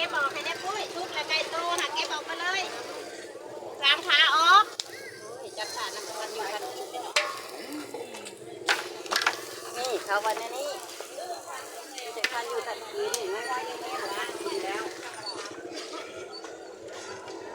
ບອອກໃຫ້ແດ່ປຸ້ຍ ສຸກແລ້ວໄກ່ໂຕນະ ເກັບອອກມາເລີຍ ກາງຂາອອກ. ໂອ້ຍ ຈັກສານນຳຄັນຢູ່ຄັນກິນເນາະ ນີ້ເຂົາວ່າແນວນີ້ ຈັກຄັນຢູ່ຄັນກິນ.